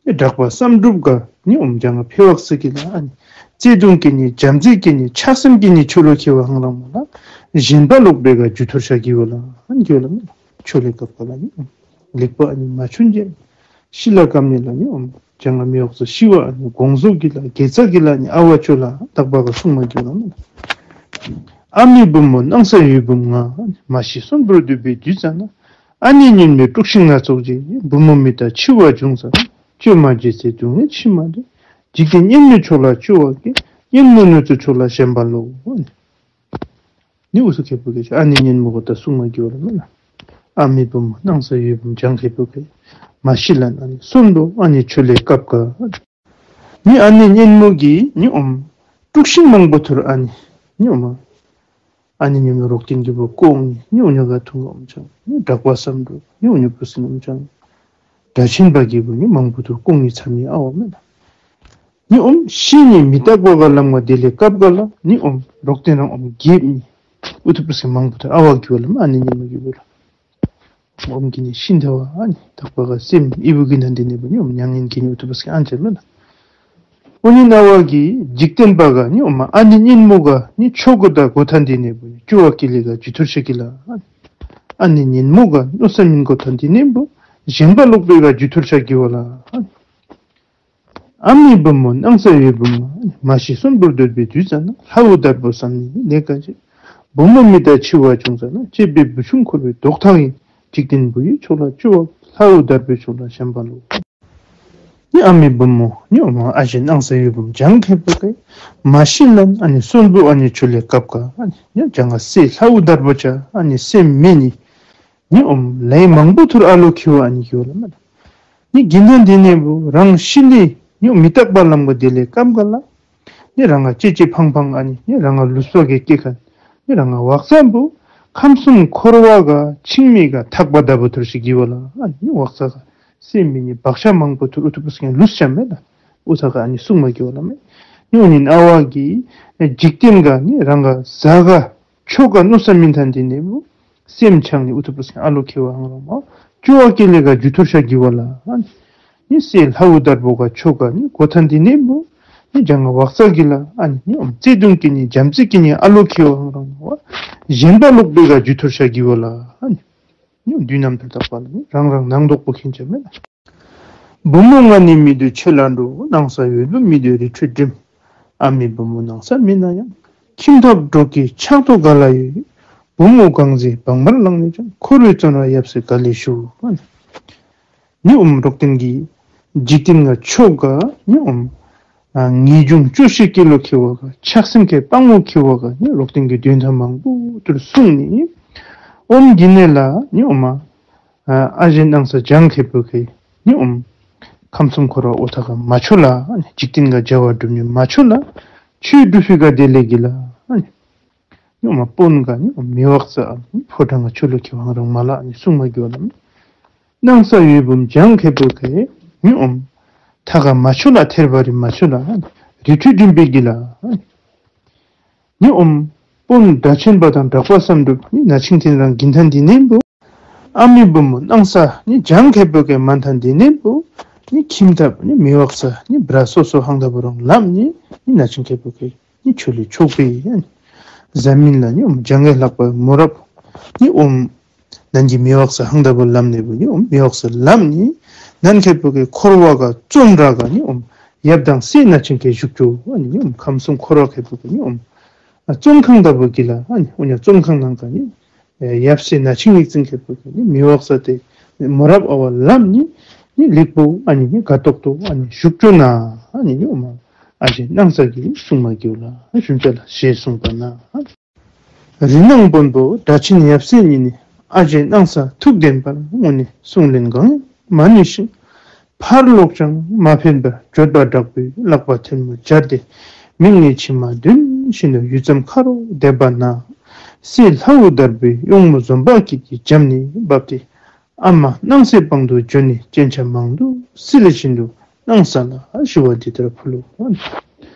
ནི་གྲགས་པ་བསམ་གྲུབ་ག་ནི་ཨོམ་ལྗང་ག་ཕི་བག་ས་གི་ལ་ཨ་ནི་བརྩེ་གདུང་སྐྱེ་ནི་བྱམས་བརྩེ་སྐྱེ་ནི་ཆགས་སེམས་སྐྱེ་ནི་ཆོ་ལོ་ཁེ་བ་ཧང་རང་མ་ལ་ཞེན་པ་ལོག་པའི་ག་རྒྱུ་ཐུར་ཤ་གི་བ་ལ་ཨ་ནི་གི་བ་ལ་མེན་ན་ཆོ་ལེ་སྐབས་ཀ་ལ་ནི་ཨོམ་ལེགས་པ་ཨ་ནི་མ་ཆུན་ཅེ། ཤི་ལ་ཀམ་ནི་ལ་ནི་ཨོམ་ལྗང་ག་མི་བག་ས་ཤི་བ་ཨ་ནི་དགོངས་རྫོགས་ཀི་ལ་དགེ་རྩ་ཀི་ལ་ནི་ཨ་བ་ཅོ་ལ་དག་པ་ག་སྲུང་མ་གི་བ་ལ་མེན་ན། ཨ་མའི་བུ་མོ་སྣང་ས་འོད་འབུམ་ལྔ། མ་ཤི་གསོན་པོར་འདུས་པའི་དུས་ཙ་ན། ཨ་ནེ་གཉེན་མོའི་དཀྲུགས་ཤིང་སྣ་ཚོགས་ཀྱིས། བུ་མོ་མི་ལྟར་འཆི་བ་བྱུང་ཙ་ན། བཅོས་མ་བྱས་ཚེ་སྡུག་བསྔལ་ཕྱིར་མ་འདོད། འཇིག་རྟེན་གཉེན་མོའི་ཕྱོགས་ལ་སྐྱོ་བ་སྐྱེ། གཉེན་མོ་གནོད་འཚེ་ཕྱོགས་ལ་ཞེན་པ་ལོ། ནི་ཨུ་སུ་ཁེ་པོ་ཀེ་ཨ་ནེ་གཉེན་མོ་གོ་ད་སྲུང་མ་གི་བ་ལ་མེན་ན། ཨ་མའི་བུ་མོ་སྣང་ས་འོད་འབུམ་ལྗང་ཁེ་པོ་ཀེ་མ་ཤི་ལན་ཨ་ནི་གསོན་པོ་ཨ་ནི་ཆོ་ལེ་སྐབས་ཀ་ནི་ཨ་ནེ་གཉེན་མོ་གི་ནི་ཨོམ་དཀྲུགས་ཤིང་མང་པོ་ཐུར་ཨ་ནི་ནི་ཨོམ་ཨ་ནེ་གཉེན་མོ་རོག་ཏིང་གི་བུ་ཀོང་ནི་ནི་ཨོ་ཉོ་ག་ཐུང་ག་ཨོམ་ཅང་ནི་གྲགས་པ་བསམ་གྲུབ་ནི་ཨོ་ཉོ་བུ་སྲིང་ཨོམ་ཅང་སྒྲ་ཆེན་པ་གི་བུ་ནི་མང་པོ་ཐུར་ཀོང་ནི་མཚམས་ནི་ཨ་བ་མེན་ན། ནི་ཨོམ་ཤི་ནི་མི་རྟག་པ་ག་ལམ་ག་དེ་ལེ་སྐབས་ཀ་ལ་ནི་ཨོམ་རོག་ཏིང་རང་ཨོམ་རྒྱལ་ནི་ཨུ་ཐུ་པུ་སི་མང་པོ་ཐུར་ཨ་བ་གི་བ་ལ་མེན་ན་ཨ་ནེ་གཉེན་མོ་གི་བུ་ལ། ཨོམ་གི་ནི་ཤིན་ཐ་བ་ཨ་ནི་དག་པ་ག་སེམས་ཨི་བུ་གི་ན་འདི་ནི་བུ་ནི་ཨོམ་མྱ་ངན་གི་ནི་ཨུ་ཐུ་པུ་སི་ཨན་ཅེ་མེན་ན། ཨོ་ནི་ན་བ་གི་འཇིག་རྟེན་པ་ག་ནི་ཨོམ་ཨ་ནེ་གཉེན་མོ་ག་ནི་ཆོ་གོ་ད་གོ་ཐ་འདི་ནི་བུ་ནི་སྐྱོ་བ་སྐྱེ་ལེ་ག་རྒྱུ་ཐུར་ཤ་གི་ལ། ཨ་ནེ་གཉེན་མོ་ག་མནོ་ས་མིན་གོ་ཐ་འདི་ནི་བུ་ཞེན་པ་ལོག་པའི་ག་རྒྱུ་ཐུར་ཤ་གི་བ་ལ། ཨ་མའི་བུ་མོ་སྣང་ས་འོད་འབུམ་ལྔ། མ་ཤི་གསོན་པོར་འདུས་པའི་དུས་ཙ་ན། ལྷ་བུ་དར་པོ་བསམ་ནི་ལས་ཀ་བྱེད། བུ་མོ་མི་ལྟར་འཆི་བ་བྱུང་ཙ་ན། གཅེས་པའི་བུ་ཆུང་འཁོར་བའི་བཟློག་ཐག་ཡིན། འཇིག་རྟེན་བུ་ཡི་ཕྱོགས་ལ་སྐྱོ་བ། ལྷ་བུ་དར་པོའི་ཕྱོགས་ལ་ཞེན་པ་ལོ། ནི་ཨ་མའི་བུ་མོ་ནི་ཨོ་མ་ཨ་ཞེ་སྣང་ས་འོད་འབུམ་ལྗང་ཁེ་པོ་ཀེ་མ་ཤི་ལན་ཨ་ནི་གསོན་པོ་ཨ་ནི་ཆོ་ལེ་སྐབས་ཀ་ཨ་ནི་ནི་ལྗང་ང་སེ་ལྷ་བུ་དར་པོ་ཅ་ཨ་ནི་སེམས་མེད་ནི་ནི་ཨོམ་ལས་མང་པོ་ཐུར་ཨ་ལོ་ཁེ་བ་ཨ་ནི་ཁེ་བ་ལ་མེན་ན། ནི་གི་ན་འདི་ནི་བུ་རང་ཤི་ལེ་ནི་མི་རྟག་པ་ལམ་ག་དེ་ལེ་སྐབས་ཀ་ལ་ནི་རང་ང་གཅེས་གཅེས་ཕངས་ཕངས་ཨ་ནི་ནི་རང་ང་ལུས་པ་གི་སྐྱེ་ཁན་ནི་རང་ང་བག་ཚ་བུ་ཁམས་གསུམ་འཁོར་བ་ག་འཆིང་མི་ག་ཐག་པ་དར་པོ་ཐུར་ཤི་གི་བ་ལ་ཨ་ནི་བག་ཚ་ག་སེམས་མེད་ནི་བག་ཆགས་མང་པོ་ཐུར་ཨུ་ཐུ་པུ་སི་ལུས་ཅ་མེན་ན། ཨུ་ཐ་ག་ཨ་ནི་གསུང་མ་གི་ཝ་ལ་མེ། ཉོ་ཉིན་ཨ་བ་གི་འཇིག་རྟེན་ག་ནི་རང་ག་ཟ་ག་ཆོ་ག་ནུ་ས་མིན་ཐན་དི་ནི་བུ། སེམས་ཆང་ནི་ཨུ་ཐུ་པུ་སི་ཨ་ལོ་ཁེ་བ་ཧང་རང་མ། ཅོ་བ་ཀེ་ལེ་ག་ཇུ་ཐུར་ཤ་གི་ཝ་ལ། ཨ་ནི་སེ་ལྷ་བུ་དར་བོ་ག་ཆོ་ག་ནི་གོ་ཐན་དི་ནི་བུ། ནི་ཇང་ག་ཝག་ཙ་གི་ལ། ཨ་ནི་ནི་ཨོམ་ཙེ་དུང་ཀི་ནི་ཇམ་ཙེ་ཀི་ནི་ཨ་ལོ་ཁེ་བ་ཧང་རང་མ་བ། གཞན་པ་ལོག་པེ་ག་ཇུ་ཐུར་ཤ་གི་ཝ་ལ། ཨ་ནི་ནི་དུས་ནམ་ཐུར་ཐག་པ་ལ་ནི་རང་རང་ནང་དོག་པོ་ཁེན་ཅ་མེ་ན། བུ་མོ་ང་ནི་མི་འདོད་ཆེ་ལ་འགྲོ། སྣང་ས་འོད་བུ་མི་འདོད་རི་ཁྲོད་འགྲིམ། ཨ་མའི་བུ་མོ་སྣང་ས་མིན་ན་ཡང་། ཁྱིམ་ཐབ་འགྲོ་སྐྱེལ་ཆགས་ཐོག་ག་ལ་ཡོད། བུ་མོ་གང་ཟེ་བག་མར་ལངས་ནས་ཀྱང་། འཁོར་བའི་བཙོན་ར་ཡབ་སྲས་ག་ལས་ཞུ། ནི་ཨོམ་རོག་ཏིན་གི་འཇིག་རྟེན་ག་ཆོ་ག་ནི་ཨོམ་ཨ་ངེས་འབྱུང་སྐྱོ་ཤས་སྐྱེ་ལོ་ཁེ་བ་ག་ཆགས་སེམས་ཁེ་སྤང་བོ་ཁེ་བ་ག་ནི་རོག་ཏིན་གི་དོན་དག་མང་པོ་ཏུར་གསུངས་ནི། ཨོམ་གི་ནེ་ལ་ནི་ཨོམ་ཨ་ཨ་ཞེ་སྣང་ས་ཇང་ཁེ་བུ་ཁེ་ནི་ཨོམ་ཁམས་གསུམ་འཁོར་བ་ཨོ་ཐ་ག་མ་ཆོ་ལ། འཇིག་རྟེན་ག་བྱ་བ་སྒྲུབ་ནི་མ་ཆོ་ལ། ཆོས་སྒྲུབ་ཕི་ག་དེ་ལས་གི་ལ། ནི་ཨོམ་དཔོན་ག་ནི་ཨོམ་མི་བག་ཙ་ཕོ་བྲང་ག་ཆོ་ལོ་ཁེ་བ་ཧང་རང་མ་ལ་ནི་གསུང་མ་གི་ཝ་ལ་མེ། སྣང་ས་འོད་བུམ་ཇང་ཁེ་བུ་ཁེ་ནི་ཨོམ་ཐ་ག་མ་ཆོ་ལ་ཐེར་བ་རི་མ་ཆོ་ལ། རི་ཁྲོད་འགྲིམ་པེ་གི་ལ། ནི་ཨོམ་དཔོན་སྒྲ་ཆེན་པ་དང་གྲགས་པ་བསམ་གྲུབ་ནི་ན་ཆིང་ཐེན་རང་གིན་ཐན་དི་ནི་བུ། ཨ་མའི་བུ་མོ་སྣང་ས་ནི་ཇང་ཁེ་བུ་ཁེ་མན་ཐན་དི་ནི་བུ། ནི་ཁྱིམ་ཐབ་ནི་མི་བག་ཙ་ནི་བྲ་སོ་སོ་ཧང་ད་བུ་རང་ལམ་ནི་ནི་ན་ཆིང་ཁེ་བུ་ཁེ་ནི་ཆོ་ལེ་ཆོག་པེ་ཡ་ནི། ཟ་མིན་ལ་ནི་ཨོམ་ཇང་གེ་ལྷག་པ་མོ་རབ་ནི་ཨོམ་ནན་གི་མི་བག་ཙ་ཧང་ད་བུ་ལམ་ནི་བུ་ནི་ཨོམ་མི་བག་ཙ་ལམ་ནི་ནན་ཁེ་བུ་ཁེ་འཁོར་བ་ག་བཙོན་ར་ག་ནི་ཨོམ་ཡབ་དང་སྲས་ན་ཆིང་ཁེ་བཞུགས་ཅོ། ཨ་ནི་ནི་ཨོམ་ཁམས་གསུམ་འཁོར་བ་ཁེ་བུ་ཁེ་ནི་ཨོམ་ཨ་བཙོན་ཁང་ད་བུ་གི་ལ། ཨ་ནི་ཨོ་ཉ་བཙོན་ཁང་ནང་ག་ནི་ཡབ་སྲས་ན་ཆིང་ཉིག་ཙིང་ཁེ་བུ་ཁེ་ནི་མི་བག་ཙ་ཏེ་མོ་རབ་ཨ་བ་ལམ་ནི་ནི་ལེགས་པོ་ཨ་ནི་ནི་ག་ཏོག་ཏོ་ཨ་ནི་བཞུགས་ཅོ་ན། ཨ་ནི་ནི་ཨོ་མ་ཨ་ཞེ་སྣང་ས་གི་གསུང་མ་གི་ཝ་ལ་ཞུན་ཅ་ལ་ཞེས་གསུངས་པ་ན། རི་ནང་དཔོན་པོ་སྒྲ་ཆེན་ཡབ་སྲས་ཉིད་ནི། ཨ་ཞེ་སྣང་ས་ཐུགས་བདེན་པར་དངོས་ནི་གསུང་ལན་གང་མ་ནུས་ཤིང་། ཕར་ལོག་ཅང་མ་ཕན་པར་བརྗོད་པ་དྲག་པོས་ལག་པ་ཐལ་མོ་སྦྱར་ཏེ། མིག་ནི་མཆི་མ་བདུན་བཞིན་དུ་ཡུད་ཙམ་ཁ་རོག་བསྡད་པ་ན། སྲས་ལྷ་བུ་དར་བུས་གཡོག་མོ་འཛོམ་པ་སྐྱིད་ཀྱི་འཇམ་ནི་བབས་ཏེ། ཨ་མ་སྣང་སའི་པང་དུ་འབྱོན་ནས་སྤྱན་ཆབ་མང་དུ་བསིལ་བཞིན་དུ་སྣང་ས་ལ་ཞུ་བ་འདི་ལྟར་ཕུལ་ལོ།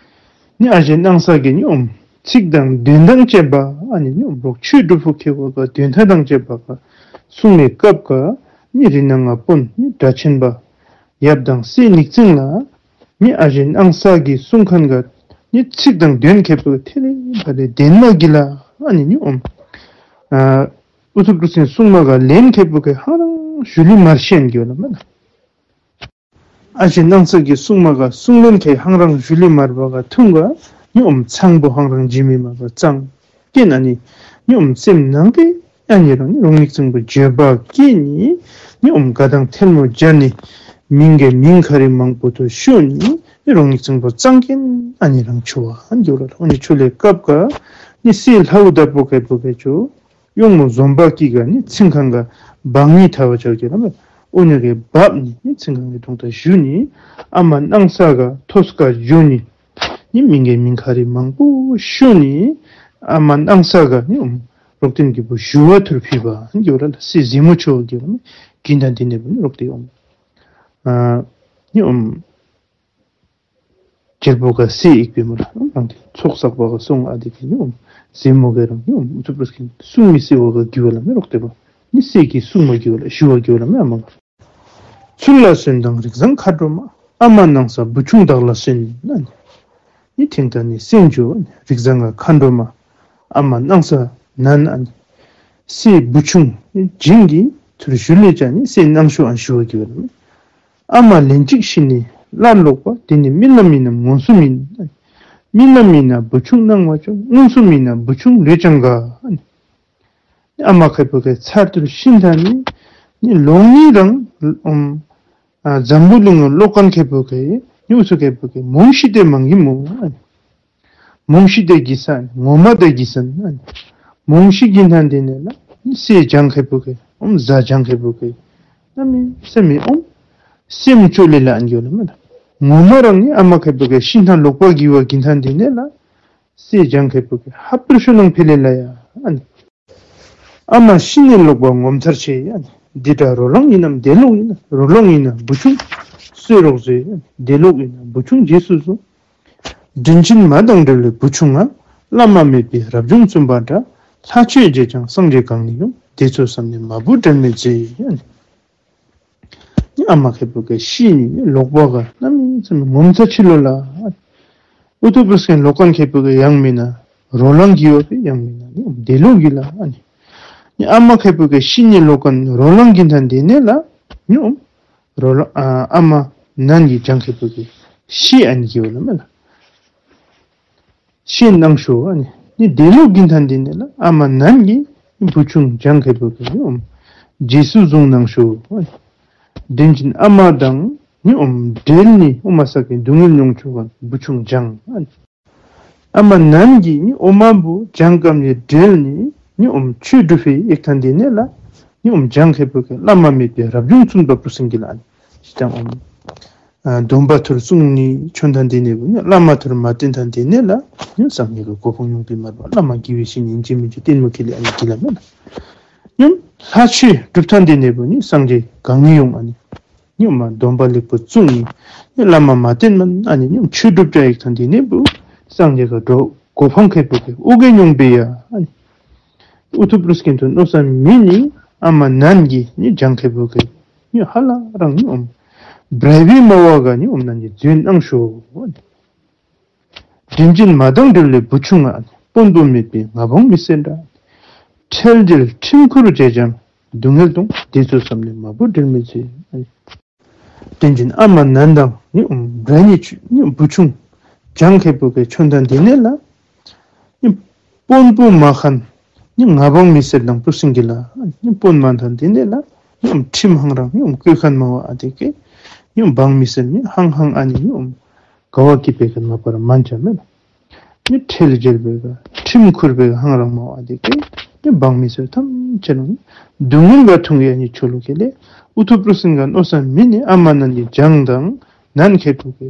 ནི་ཨ་ཞེ་སྣང་ས་གི་ནི་ཨོམ་ཚིག་དང་དོན་དང་བཅས་པ་ཨ་ནི་ནི་ཨོམ་རོག་ཆོས་སྒྲུབ་ཕུ་ཁེ་བ་ག་དོན་དག་དང་བཅས་པ་ག་གསུང་མི་སྐབས་ག་ནི་རི་ནང་ང་དཔོན་ནི་སྒྲ་ཆེན་པ་ཡབ་དང་སྲས་ཉིག་ཙིང་ལ་ནི་ཨ་ཞེ་སྣང་ས་གི་གསུང་ཁན་ག་ནི་ཚིག་དང་དོན་ཁེ་བུ་ཐེ་རེ་བ་རེ་བདེན་མ་གི་ལ། ཨ་ནི་ནི་ཨོམ་ཨ་ཨུ་ཐུབ་ཀྲུ་སེན་གསུང་མ་ག་ལན་ཁེ་བུ་ཁེ་ཧ་རང་ཞུ་ལི་མར་ཤེན་གི་ཝ་ལ་མེ་ན། ཨ་ཞེ་སྣང་ས་གི་གསུང་མ་ག་གསུང་ལན་ཁེ་ཧང་རང་ཞུ་ལི་མར་བ་ག་ཐུང་ག་ནི་ཨོམ་ཚང་པོ་ཧང་རང་ཇི་མི་མ་ག་ཙང་ཀེན་ཨ་ནི་ནི་ཨོམ་སེམས་ནང་ཏེ་ཨ་ནི་རང་ནི་རོང་ཉིག་ཙིང་པོ་བརྗོད་པ་ཀེན་ནི་ནི་ཨོམ་ག་དང་ཐལ་མོ་སྦྱར་ནི་མིང་གི་མིང་ཁ་རི་མང་པོ་ཏོ་ཤོ་ནི་ནི་རོང་ཉིག་ཙིང་པོ་ཙང་ཀེན་ཨ་ནི་རང་ཆོ་བ་ཨ་ནི་གི་ཝ་ལ་ཨ་ནི་ཆོ་ལེ་སྐབས་ག་ནི་སྲས་ལྷ་བུ་དར་བུ་ཁེ་བུ་ཁེ་ཆོ། གཡོག་མོ་འཛོམ་པ་སྐྱིད་ག་ནི་ཚིང་ཁང་ག་བང་ཉི་ཐ་བ་ཆ་གི་ར་མེ། ཨོ་ཉ་གི་བབ་ནི་ནི་ཚིང་ཁང་གི་དུང་ཐ་ཞུ་ནི། ཨ་མ་སྣང་ས་ག་ཐོས་ཀ་ཞུ་ནི། ནི་མིང་གི་མིང་ཁ་རི་མང་པོ་ཞུ་ནི། ཨ་མ་སྣང་ས་ག་ནི་ཨོམ་རོག་ཏིན་གི་བུ་ཞུ་བ་ཐུར་ཕི་བ་གི་ཝ་ལ་སྲས་ཟེ་མོ་ཆོ་གི་ར་མེ། གིན་ཐན་དི་ནི་བུ་ནི་རོག་ཏི་ཨོམ་ཨ་ནི་ཨོམ་རྒྱལ་པོ་ག་སྲས་ཡིག་པེ་མོ་ལ་རང་གི་ཚོགས་བསགས་པ་ག་སོང་ཨ་དེ་གི་ནི་ཨོམ་ཟེ་མོ་ག་རང་ནི་ཨོམ་ཨུ་ཚུ་པུ་རུ་སི་གི་གསུང་མི་སྲས་བ་ག་གི་ཝ་ལ་མེ་རོག་ཏེ་བ་ནི་སྲས་ཀྱི་གསུང་མ་གི་ཝ་ལ་ཞུ་བ་གི་ཝ་ལ་མེ། ཨ་མ་ག་ཚུར་ལ་སོན་དང་རིགས་བཟང་མཁའ་འགྲོ་མ། ཨ་མ་སྣང་ས་བུ་ཆུང་བདག་ལ་སོན་ཨ་ནི་ནི་ཐེང་ཐ་ནི་སེན་ཇོ་རིགས་བཟང་ག་མཁའ་འགྲོ་མ། ཨ་མ་སྣང་ས་ནན་ཨ་ནི་སྲས་བུ་ཆུང་ཇིང་གི་ཚུར་ཞུ་ལེ་ཅ་ནི་སྲས་སྣང་ཤོ་ཨན་ཞུ་བ་གི་ཝ་ལ་མེ། ཨ་མ་ལན་གཅིག་ཤི་ནི་སླར་ལོག་པ། དེ་ནི་རྨི་ལམ་ཡིན་ནམ་མངོན་སུམ་ཡིན། རྨི་ལམ་ཡིན་ན་བུ་ཆུང་སྣང་བ་ཅུང་། མངོན་སུམ་ཡིན་ན་བུ་ཆུང་ལུས་ཀྱང་དགའ། ཨ་མ་ཁེ་བུ་ཁེ་ཚར་ཐུར་ཤིན་ཐ་ནི་ནི་ལོང་ནི་རང་ཨོམ་ཨ་འཛམ་བུ་གླིང་ལོ་ཀན་ཁེ་བུ་ཁེ་ནི་ཨུ་ཚུ་ཁེ་བུ་ཁེ་མོང་ཤི་ཏེ་མང་གི་མོ། ཨ་ནི་མོང་ཤི་ཏེ་གི་ས་ངོ་མ་ཏེ་གི་ས་ནི་མོང་ཤི་གི་ཐ་དེ་ནེ་ལ་ནི་སྲས་ལྗང་ཁེ་བུ་ཁེ་ཨོམ་ཟ་ལྗང་ཁེ་བུ་ཁེ་ན་མི་སེམས་མི་ཨོམ་སེམས་ཅོ་ལེ་ལ་ཨན་གི་ཝ་ལ་མེ་ལ། ངོ་མ་རང་ནི་ཨ་མ་ཁེ་བུ་ཁེ་ཤིན་ཐ་ལོག་པ་གི་ཝ་གི་ཐ་དེ་ནེ་ལ་སྲས་ལྗང་ཁེ་བུ་ཁེ་ཧབ་ཏུ་ཤུ་ནང་ཕེ་ལེ་ལ་ཡ། ཨ་ནི་ཨ་མ་ཤི་ནི་ལོག་པ་ངོ་མཚར་ཆེ་ཡ། ཨ་ནི་འདི་འདྲ་རོ་ལངས་ཡིན་ནམ་བདེ་ལོག་ཡིན་ན། རོ་ལངས་ཡིན་ན་བུ་ཆུང་ གསོད་རོགས་མཛོད། དེ་ལུགས་ཡིན་ན་བུ་ཆུང་རྗེས་སུ་བཟུང་། དྲིན་ཅན་མ་དང་འབྲེལ་བའི་བུ་ཆུང་ང་། བླ་མ་མེད་པའི་རབ་བྱུང་བཙུན་པ་འདྲ། ལྷ་ཆོས་བྱས་ཀྱང་སངས་རྒྱས་གང་ནས་ཡོང་། དེ་ཚུ་བསམ་ནས་མ་བུ་འབྲལ་མེད་མཛོད། ཨ་ནི་ཨ་མ་ཁེ་པུ་གི་ཤི་ནི་ལོག་པ་ག་གནམ་མེད་ས་མེད་ངོ་མཚར་ཆེ་ལོ་ལ། ཨུ་ཐུ་པུ་རུ་སི་ཀཱི་ལོག་ཁན་ཁེ་པུ་གི་ཡང་མེན་ན་རོ་ལངས་ཀྱི་ཡོད་པའི་ཡང་མེན་ན་ནི་དེ་ལུགས་ཀྱི་ལ། ཨ་ནི་ཨ་མ་ཁེ་པུ་གི་ཤི་ནི་ལོག་ཁན་རོ་ལངས་ཀྱི་ཐང་དེ་ནས་ལ་ནི་ཨོམ་རོ་ལངས་ཨ་ཨ་མ་ནན་གྱི་བྱང་ཁེ་པུ་གི་ཤི་ཨ་ནི་གི་ཡོད་ལ་མེན་ན། ཤི་གནང་ཤོ། ཨ་ནི་ནི་དེ་ལུགས་ཀྱི་ཐང་དེ་ནས་ལ་ཨ་མ་ནན་གྱི་བུ་ཆུང་བྱང་ཁེ་པུ་གི་ནི་ཨོམ་རྗེས་སུ་བཟུང་གནང་ཤོ། ཨ་ནི་དྲིན་ཅན་ཨ་མ་དང་ནི་ཨོམ་འབྲལ་ནི་ཨོ་མ་ས་གི་སྡུག་བསྔལ་མྱོང་ཆོག་ག་བུ་ཆུང་བྱང་། ཨ་ནི་ཨ་མ་ནན་གྱི་ནི་ཨོ་མ་བུ་བྱང་ཀམ་ཡེ་འབྲལ་ནི་ནི་ཨོམ་ཆོས་སྒྲུབ་པའི་ཡིག་ཐང་དེ་ནས་ལ་ནི་ཨོམ་བྱང་ཁེ་པུ་གི་བླ་མ་མེད་པའི་རབ་བྱུང་བཙུན་པ་པུ་སིང་གི་ལ། ཨ་ནི་ཅི་ཏང་ཨོམ་ཨ་སྡོམ་པ་ཐུར་བསྲུང་ནི་ཆོ་ཐང་དེ་ནས་བུ་ནི་བླ་མ་ཐུར་མ་བསྟེན་ཐང་དེ་ནས་ལ་ནི་སངས་རྒྱས་ཀྱི་གོ་འཕང་མྱོང་པའི་མར་པ་བླ་མ་དགེ་བའི་བཤེས་གཉེན་ཅི་མི་ཅི་ལྟད་མོ་ཁེ་ལེ་ཨ་ནི་གི་ལ་མེན་ན། ནི་ལྷ་ཆོས་སྒྲུབ་ཐང་དེ་ནས་བུ་ནི་སངས་རྒྱས་གང་ནས་ཡོང་། ཨ་ནི་ནི་མ་སྡོམ་པ་ལེགས་པོ་བསྲུང་ནི་ནི་བླ་མ་མ་བསྟེན་མ་ཨ་ནི་ནི་ཆོས་སྒྲུབ་བྱ་ཡིག་ཐང་དེ་ནས་བུ་སངས་རྒྱས་ཀྱི་འགྲོ་གོ་འཕང་ཁེ་པུ་གི་ཨོ་གེ་མྱོང་པའི་ཡ། ཨ་ནི་ཨུ་ཐུ་པུ་རུ་སི་ཀཱི་ཐུ་མནོ་བསམ་མེད་ནི་ཨ་མ་ནན་གྱི་ནི་བྱང་ཁེ་པུ་གི་ནི་ཧ་ལ་རང་ནི་ཨོམ་བྲལ་བའི་སྨྲ་བ་ག་ནི་ཨོམ་ནན་གྱི་མཛོད་གནང་ཤོ། དྲིན་ཅན་མ་དང་འབྲེལ་བའི་བུ་ཆུང་ང་། དཔོན་པོ་མེད་པའི་ང་འབངས་མི་སེར་འདྲ། ཁྲེལ་འཇལ་ཁྲིམས་ཁུར་བྱས་ཀྱང་སྡུག་བསྔལ་གཏོང་། དེ་ཚུ་བསམ་ནས་མ་བུ་འབྲལ་མི་མཛོད། དྲིན་ཅན་ཨ་མ་ནན་དང་ནི་ཨོམ་བྲལ་ནི་ཆུ་ནི་བུ་ཆུང་བྱང་ཁེ་པུ་གི་ཆོ་ཐང་དེ་ནས་ལ་ནི་དཔོན་པོ་མ་ཁན་ནི་ང་འབངས་མི་སེར་དང་པུ་སིང་གི་ལ། ནི་དཔོན་མ་ཐང་དེ་ནས་ལ་ནི་ཨོམ་ཁྲིམས་ཧང་རང་ནི་ཨོམ་བཀོད་ཁན་སྨྲ་བ་ཨ་དེ་གི་ནི་ཨོམ་འབངས་མི་སེར་ནི་ཧང་ཧང་ཨ་ནི་ནི་ཨོམ་ག་བ་ཀི་པེ་ག་མ་པར་མན་ཆ་མེན་ན། ནི་ཁྲེལ་འཇལ་བེ་ག་ཁྲིམས་ཁུར་བེ་ག་ཧང་རང་སྨྲ་བ་ཨ་དེ་གི་ནི་འབངས་མི་སེར་ཐམས་ཅད་ནང་སྡུག་བསྔལ་ག་འཐུང་ཡ་ནི་ཆོ་ལུ་ཁེ་ལེ། ཨུ་ཐུ་པུ་རུ་སིང་ག་མནོ་བསམ་མེད་ནི་ཨ་མ་ནན་གྱི་བྱང་དང་ནན་ཁེ་པུ་གི་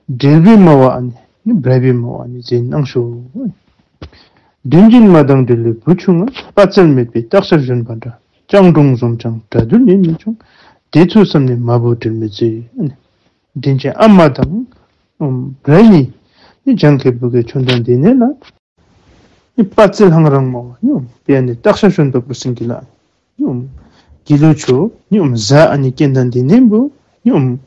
འབྲལ་བའི་སྨྲ་བ་ཨ་ནི་ནི་བྲལ་བའི་སྨྲ་བ་ཨ་ནི་མཛོད་གནང་ཤོ། དྲིན་ཅན་མ་དང་འབྲེལ་བའི་བུ་ཆུང་ང་། དཔའ་རྩལ་མེད་པའི་སྟག་ཤར་བཞོན་པ་འདྲ། སྤྱང་གྲུང་འཛོམས་ཀྱང་དགྲ་འདུལ་ཉེན་མི་ཆུང་། དེ་ཚུ་བསམ་ནས་མ་བུ་འབྲལ་མི་མཛོད། ཨ་ནི་དྲིན་ཅན་ཨ་མ་དང་ཨམ་བྲལ་ནི་ནི་བྱང་ཁེ་པུ་གི་ཆོ་ཐང་དེ་ནས་ལ་ནི་དཔའ་རྩལ་ཧང་རང་སྨྲ་བ་ནི་ཨམ་དཔེ་ནི་སྟག་ཤར་བཞོན་པ་པུ་སིང་གི་ལ། ནི་ཨམ་གི་ལུ་ཆོ་ནི་ཨམ་གཟའ་ཨ་ནི་སྐྱེ་ཐང་དེ་ནས་བུ་ནི་ཨམ་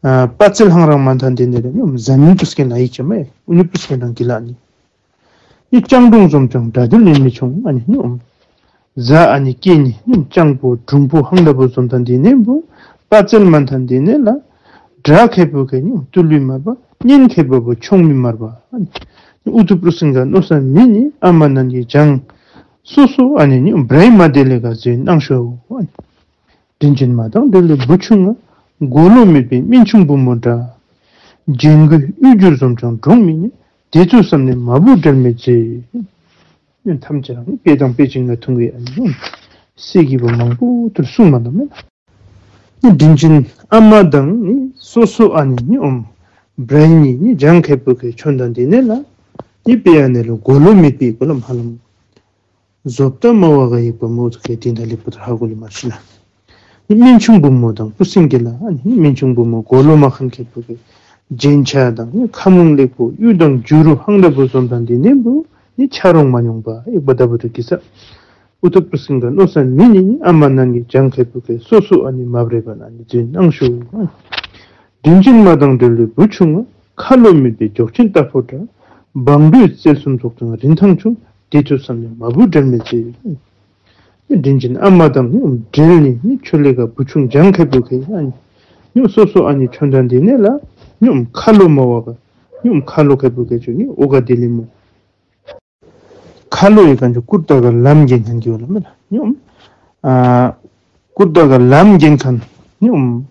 ཨ་དཔའ་རྩལ་ཧང་རང་མ་ཐང་དེ་ནས་ལ་ནི་ཨམ་གཟའ་མིག་པུ་སིང་གི་ལ་ཡིག་ཆ་མེ་ཨུ་ནི་པུ་སིང་གི་ལ་གི་ལ་ནི། ནི་སྤྱང་གྲུང་འཛོམས་ཀྱང་དགྲ་འདུལ་ཉེན་མི་ཆུང་། ཨ་ནི་ནི་ཨམ་གཟའ་ཨ་ནི་སྐྱེ་ནི་ནི་སྤྱང་པོ་གྲུང་པོ་ཧང་ལ་བུ་འཛོམས་ཐང་དེ་ནས་བུ་དཔའ་རྩལ་མ་ཐང་དེ་ནས་ལ་དགྲ་ཁེ་པུ་གི་ནི་བཏུལ་བའི་མར་པ་ཉེན་ཁེ་པུ་བུ་ཆུང་མི་མར་པ། ཨ་ནི་ནི་ཨུ་ཐུ་པུ་རུ་སིང་ག་མནོ་བསམ་མེད་ནི་ཨ་མ་ནན་གྱི་བྱང་སོ་སོ་ཨ་ནི་ནི་བྲལ་མ་དེ་ལས་ག་མཛོད་གནང་ཤོ། ཨ་ནི་དྲིན་ཅན་མ་དང་འབྲེལ་བའི་བུ་ཆུང་ང་། མགོ་ལོག་མེད་པའི་སྨན་ཆུང་བུ་མོ་འདྲ། རྒྱན་གོས་དབུ་བསྒྱུར་འཛོམས་ཀྱང་གྲོངས་མི་ཉན། དེ་ཚུ་བསམ་ནས་མ་བུ་འབྲལ་མི་མཛོད། ཨ་ནི་ཐམས་ཅད་རང་དཔེ་དང་དཔེ་ཅན་ལ་ཐུང་བའི་ཨ་ནི་སེ་གི་བུ་མང་པོ་ཐུར་གསུངས་མ་ད་མེན་ན། ནི་དྲིན་ཅན་ཨ་མ་དང་ནི་སོ་སོ་ཨ་ནི་ནི་ཨམ་བྲལ་ནི་ནི་བྱང་ཁེ་པུ་གི་ཆོ་ཐང་དེ་ནས་ལ་ནི་དཔེ་ཨ་ནི་ལུ་མགོ་ལོག་མེད་པའི་གོ་ལ་མ་ལམ། བཟོ་ལྟ་སྨྲ་བ་ག་ཡིག་པ་མོ་ཚུ་གི་དེ་འདྲ་ལེགས་པོ་ཏོ་ཧ་གོ་ལི་མ་ཤེས་ན། ནི་སྨན་ཆུང་བུ་མོ་དང་པུ་སིང་གི་ལ་ཨ་ནི་སྨན་ཆུང་བུ་མོ་མགོ་ལོག་མ་ཁན་ཁེ་པུ་གི་རྒྱན་ཆ་དང་ནི་ཁ་མོང་ལེགས་པོ་གཡུ་དང་བྱུ་རུ་ཧང་ལ་བུ་འཛོམས་ཐང་དེ་ནས་བུ་ནི་ཆ་རོང་མ་མྱོང་པ་ཡིག་པ་ད་བུ་ཏོ་གི་ས། ཨུ་ཐུ་པུ་སིང་ག་མནོ་བསམ་མེད་ནི་ནི་ཨ་མ་ནན་གྱི་བྱང་ཁེ་པུ་གི་སོ་སོ་ཨ་ནི་མ་བྲལ་བ་ན་ནི་མཛོད་གནང་ཤོ། དྲིན་ཅན་མ་དང་འབྲེལ་བའི་བུ་ཆུང་ང་། ཁ་ལོ་མེད་པའི་འགྱོག་ཆེན་རྟ་ཕོ་འདྲ། བང་སྒྲོས་རྩལ་གསུམ་རྫོགས་ཀྱང་རིན་ཐང་ཆུང་། དེ་ཚུ་བསམ་ནས་མ་བུ་འབྲལ་མི་མཛོད། དྲིན་ཅན་ཨ་མ་དང་ནི་འབྲེལ་ནི་ནི་ཆོ་ལེ་ག་བུ་ཆུང་བྱང་ཁེ་པུ་གི་ཨ་ནི་ནི་སོ་སོ་ཨ་ནི་ཆོ་ཐང་དེ་ནས་ལ་ནི་ཁ་ལོ་མ་བ་ག་ནི་ཁ་ལོ་ཁེ་པུ་གི་ཆོ་ནི་ཨོ་ག་དེ་ལི་མོ། ཁ་ལོ་ཡི་ག་ཅི་ཀུར་ཏ་ག་ལམ་གྱེན་ཁན་གི་ཡོད་ལ་མེན་ན། ནི་ཨམ་ཨ་ཀུར་ཏ་ག་ལམ་གྱེན་ཁན་ནི་ཨམ་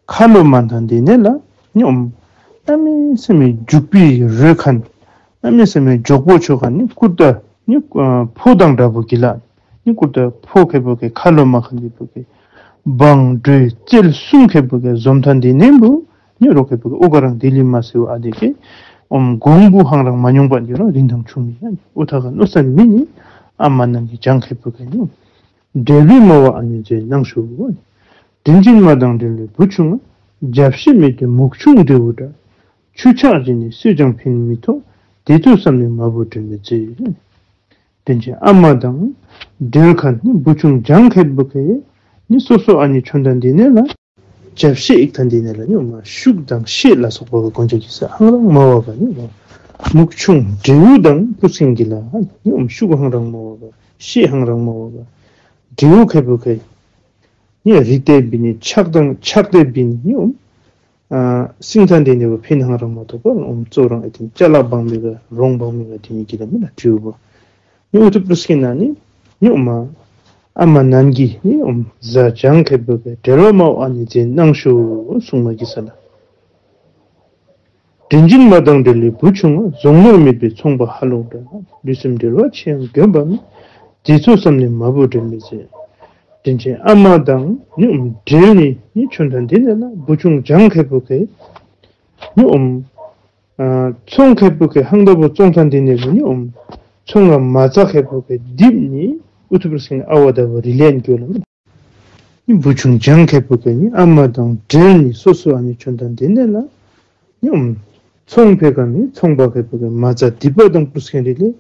ཁ་ལོ་མ་ཐང་དེ་ནས་ལ་ནི་ཨམ་གནམ་མེད་ས་མེད་རྒྱུག་པའི་རོལ་ཁན་གནམ་མེད་ས་མེད་མགྱོགས་པོ་ཆོ་ཁན་ནི་ཀུར་ཏ་ནི་ཨ་ཕོ་དང་འདྲ་བུ་གི་ལ་ནི་ཀུར་ཏ་ཕོ་ཁེ་པུ་གི་ཁ་ལོ་མ་ཁན་ཁེ་པུ་གི་བང་སྒྲོས་རྩལ་གསུམ་ཁེ་པུ་གི་འཛོམས་ཐང་དེ་ནས་བུ་ནི་རོགས་ཁེ་པུ་གི་ཨོ་ག་རང་དེ་ལི་མ་སེ་བ་ཨ་དེ་གི་ཨམ་གོང་བུ་ཧང་རང་མ་མྱོང་པ་འདི་རང་རིན་ཐང་ཆུང་མི་ཨ་ནི་ཨོ་ཐ་ག་མནོ་བསམ་མེད་ནི་ཨ་མ་ནན་གྱི་བྱང་ཁེ་པུ་གི་ནི་འབྲེལ་བའི་སྨྲ་བ་ཨ་ནི་མཛོད་གནང་ཤོ། དྲིན་ཅན་མ་དང་འབྲེལ་བའི་བུ་ཆུང་ང་། བརྒྱབ་ཤེས་མེད་དེ་མུག་ཆུང་འབྲས་བུ་འདྲ། ཆུ་ཆག་བྱས་ནས་སུས་ཀྱང་ཕན་མི་ཐོགས། དེ་ཚོ་བསམ་ནས་མ་བུ་འབྲལ་མི་མཛད། དྲིན་ཅན་ཨ་མ་དང་འབྲལ་ཁན་ནི་བུ་ཆུང་སྦྱང་མཁས་པོ་གིས་ནི་སོ་སོ་ཨ་ནི་ཆོན་ཐངས་འདི་ནི་ལ་བརྒྱབ་ཤེས་ཡིག་ཐངས་འདི་ནི་ལ་ནི་འོ་མ་ཤུགས་དང་ཤེད་ལ་སོགས་པ་གི་གོན་ཆ་གི་ས་ཧང་རང་མ་བ་ག་ནི་འོ་མུག་ཆུང་འབྲས་བུ་དང་ཕུ་སེང་གི་ལ་ནི་འོ་ཤུགས་ཧང་རང་མ་བ་ག་ཤེད་ཧང་རང་མ་བ་ག་འབྲས་བུ་མཁས་པོ་གིས་ནི་རིགས་དེ་བི་ནི་ཆགས་དང་ཆགས་དེ་བི་ནི་ནི་འོ་ཨ་སེང་ཐངས་འདི་ནི་བ་ཕན་ཧང་རང་མ་ཐོགས་པར་འོ་གཙོ་རང་ཨེ་ཏེན་ཅ་ལ་བང་མི་ག་རོང་བང་མི་ག་འདི་ནི་གི་ལ་མི་ལ་འབྲས་བུ་བ། ནི་འུ་ཐུ་པྲ་སྐྱེ་ན་ནི་ནི་འོ་མ་ཨ་མ་ནང་གི་ནི་འོ་བཟའ་སྦྱང་མཁས་པོ་གིས་འབྲལ་བ་མ་བ་ཨ་ནི་མཛད་གནང་ཤོག་གསུངས་མ་གི་ས་ལ། དྲིན་ཅན་མ་དང་འབྲལ་བའི་བུ་ཆུང་བ། རྫོང་ནོར་མེད་པའི་ཚོང་པ་ཧ་ལོང་འདྲ། ལུས་སེམས་འབྲེལ་བ་ཆེ་ཡང་དགོན་པ་མེད། དེ་ཚོ་བསམ་ནས་མ་བུ་འབྲལ་མི་མཛད། དྲིན་ཅན་ཨ་མ་དང་ནི་འབྲལ་ནི་ནི་ཆོན་ཐངས་འདི་ནི་ལ་བུ་ཆུང་སྦྱང་མཁས་པོ་གིས་ནི་འོ་ཨ་ཚོང་མཁས་པོ་གིས་ཧང་ད་བུ་བཙོང་ཐངས་འདི་ནི་ལ་ནི་འོ་ཚོང་ང་མ་རྩ་མཁས་པོ་གིས་རྡིབ་ནི་འུ་ཐུ་པྲ་སྐྱེ་ན་ཨ་བ་ད་བུ་རི་ལེན་གྱོ་ལ་མི་ལ། ནི་བུ་ཆུང་སྦྱང་མཁས་པོ་གིས་ནི་ཨ་མ་དང་འབྲལ་ནི་སོ་སོ་ཨ་ནི་ཆོན་ཐངས་འདི་ནི་ལ་ནི་འོ་ཚོང་ཕེ་ག་ནི་ཚོང་པ་མཁས་པོ་གིས་མ་རྩ་རྡིབ་པ་དང་པྲ་སྐྱེ་རི་ལེ་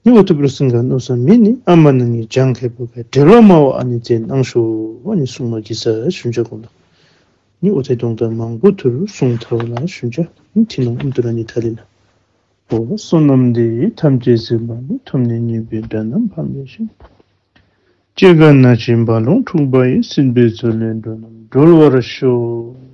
ནི་འུ་ཐུ་པྲ་སྐྱེ་ག་མནོ་ས་མི་ནི་ཨ་མ་ནང་གི་སྦྱང་མཁས་པོ་གིས་འབྲལ་བ་མ་བ་ཨ་ནི་མཛད་གནང་ཤོག་བ་ནི་གསུངས་མ་གི་ས་ཞུན་ཆ་གོང་ལ། ནི་འོ་ཚེ་དོང་དང་མང་པོ་ཐུར་གསུངས་ཐལ་བ་ལ་ཞུན་ཆ་ནི་ཐི་ནོང་ཨུམ་ཏུ་ར་ནི་ཐ་ལི་ལ། འོ་བསོད་ནམས་འདི་ཡིས་ཐམས་ཅད་གཟིགས་པ་ཉིད། ཐོབ་ནས་ཉེས་པའི་དགྲ་རྣམས་ཕམ་བྱས་ཤིང་། སྐྱེ་རྒ་ན་འཆིའི་རྦ་ཀློང་འཁྲུགས་པ་ཡི། སྲིད་པའི་མཚོ་ལས་འགྲོ་རྣམས་སྒྲོལ་བར་ཤོག།